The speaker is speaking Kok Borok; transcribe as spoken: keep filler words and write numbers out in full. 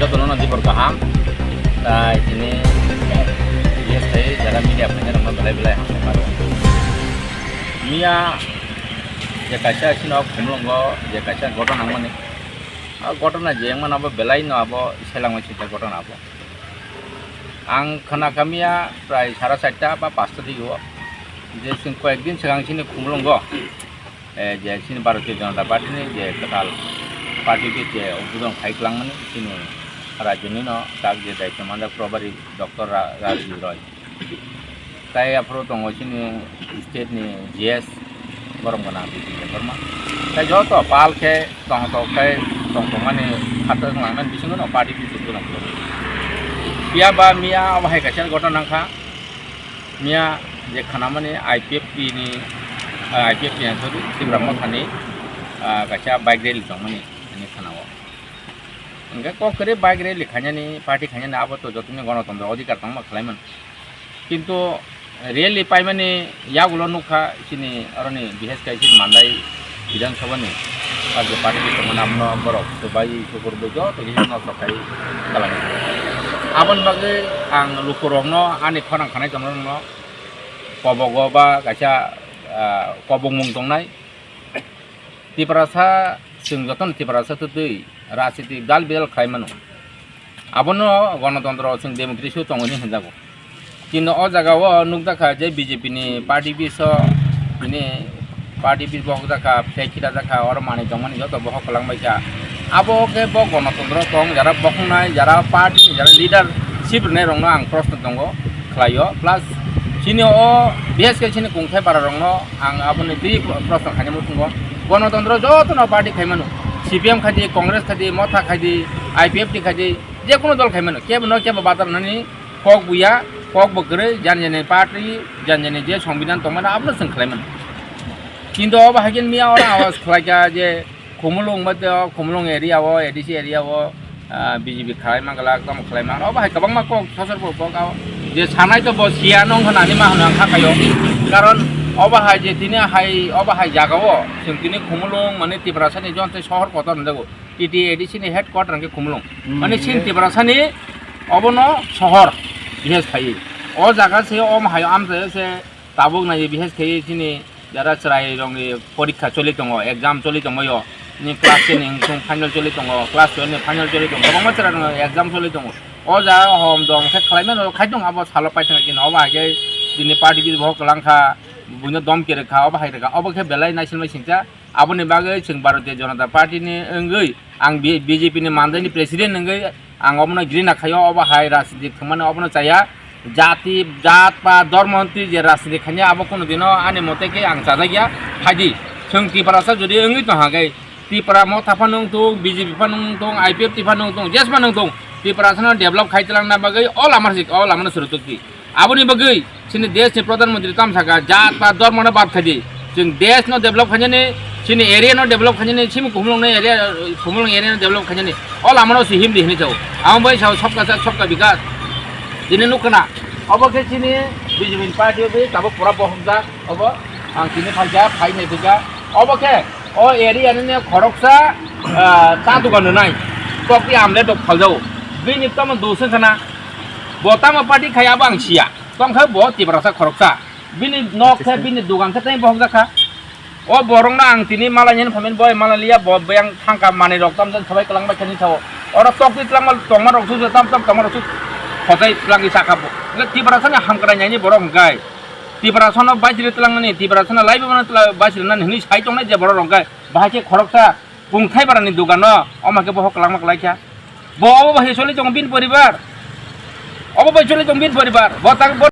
Jotono no jibor kaham. Tai tini yes tai jara media phaina rokno belai belai hambai mano. Miya je kaisa sino Khumulwngo je kaisa gotona nangmani. A gotona je wngmano abo belai no abo selangma sita gotona abo. Ang khna kha miya prai sara charta ba pasta digo je chwng koyek din swkang sini Khumulwngo. Eh, je chini Bharatiya Janata Party ni je kwtal party office je udbodon khai kwlangmani chini rajyo ni no tak je daityo manjak probari Doctor Ra-, Rajiv Roy. Tai aphuru tongo chini state ni G S borom gana Bipin Debbarma. Tai joto pal khe tong tong khe tong tongmani khato wnglangnani bisingo no party office udbodon khlai. Phiya ba miya abo hai kaisa gotona wngkha. Miya je khanamani I P F T ni, ah, I P F T ni, sorry, Tipra Mothani, ah, kaisa bike rally tongmani ani khanao. Hingke kok kwrwi bike rally khainani, party khainani abo to jotoni gonotontro odhikar tongma khlaiman. Kintu rally paimani yagulo nukha chini aroni bises khe chini mandai Bidhan Sabha ni, ah, je party tongmani abono borok swbai sukur bai joto khe nosto khai kwlangkha. Aboni bagwi ang lukurokno ani khorang khanai tongnairokno kobogo ba kaisa, ah, kobongmung tongnai. Tiprasa, chwng jotono Tiprasa twtwi rajniti dal bidal khlai mano. Abono gonotontro chwng democracy o tongo hinwi hinjago. Kintu o jaga o nukjakha je B J P ni party office o, bini party office bohok jakha, flag khita jakha, oro manwi tongmani joto bohok kwlangbaikha. Abo khe bo gonotontro tong, jara bokhoknai, jara party ni jara leadership rwnairokno ang proshno tongo khlaio. Plus chini o bises khe chini kungthai para rokno ang aboni twi proshno khainai muchungo. Gonotontro jotono party khaimano, C P M khaidi, Congress khaidi, Motha khaidi, I P F T khaidi, jekunu dol khaimano, kebo no kebo batar nani kok buya, kok bo kwrwi, jani jani party, jani jani je songbidhan tongmani abono chwng khlaimano. Kintu obo hai khe miya oro awas khlaikha je Khumulwng bai tei o Khumulwng area o, A D C area o, ah, B J P khlai man glak, tamo khlai man. Obo hai kwbangma kok sosor bo kok o. Je sanai to bo siya nong hwnani ma hwnwi ang kha khaio. Karon obo hai je tini hai, obo hai jaga o, chwng tini Khumulwng mane Tiprasa ni jon tei sohor kotor hwnjago. T T A D C ni headquarter hwnkhe Khumulwng. Hmm. Mane chini Tiprasa ni obono sohor bises phaiwi. O jaga se omo hai amchai se Tabuk nai bises khe chini jara chwrai rokni porikha choli tongo, exam choli tongbaio. Ni class ten ni wngthung final choli tongo, class twelve ni final choli tongo, kwbangma chwrai rokni exam choli tongo. O jaga hom dom khe khlai mano, khai tongo abo salo paithak khe, obo hai khe tini party office bo kwlang kha, buino dom kerek kha, obo hai rwkha, obo khe belai naisilmai singcha. Aboni bagwi chwng Bharatiya Janata Party ni wngwi ang B-, B J P ni mandai ni president wngwi ang obono grina khaio, obo hai rajniti thwngmani obono chaya. Jati, jat ba dhormo hwnti je rajniti khainai abo kunu dino ani mote khe ang chajakya. Phaidi, chwng Tiprasa jodi wngwi tongha khe, Tipra Motha phano wngthung, B J P phano wngthung, I P F T phano wngthung, jesmano wngthung, Tiprasano develop khai twlangna bagwi o lama sik, o lamano swrwngthokdi. Aboni bagwi chini desh ni Pradhan Mantri tamo sakha, jat ba dhormo no bad khaidi. Chwng desh no develop khainani, chini area no develop khainani, chini Khumulwng no area, Khumulwng area no develop khainani. O lama no se himdi hinwi sao. Amo bai sao sabka sath, sabka vikas. Tini nukha na. Obo khe chini B J P ni party bai tabuk pura bohumjak. Obo ang tini phaikha, phai nai phaikha. Obo khe o area ni khoroksa, ah, ta dukan rwnai. Tokti amle tok phaljao. Bini tamo dusung khana. Bo tamo party khai abo ang siya. Tongkha bo Tiprasa khoroksa. Bini nok khe, bini dugan khe tei bohok jakha. O borok no ang tini malai nini phaimani boi malai liya, bo beng thangka manwi rok tamjani sabai kwlang bai khe ni sao. Oro tokti twlangma tongma rok su tam tam tongma rok su khochai twlangwi sakha bo. Hwnkhe Tiprasa ni hamkrai nai ni borok hwnkhe Tiprasa no baisiri twlangnani, Tiprasa no laibi mano twla-, baisiri nani hwnwi sai tongnai je borok rok hwnkhe bahai khe khoroksa Kungthai barani dogano, omo khe bohok kwlangma kwlaikha. Bo obo bai choli tongo bini poribar. Obo bai choli tongo bini poribar. Bo tak bo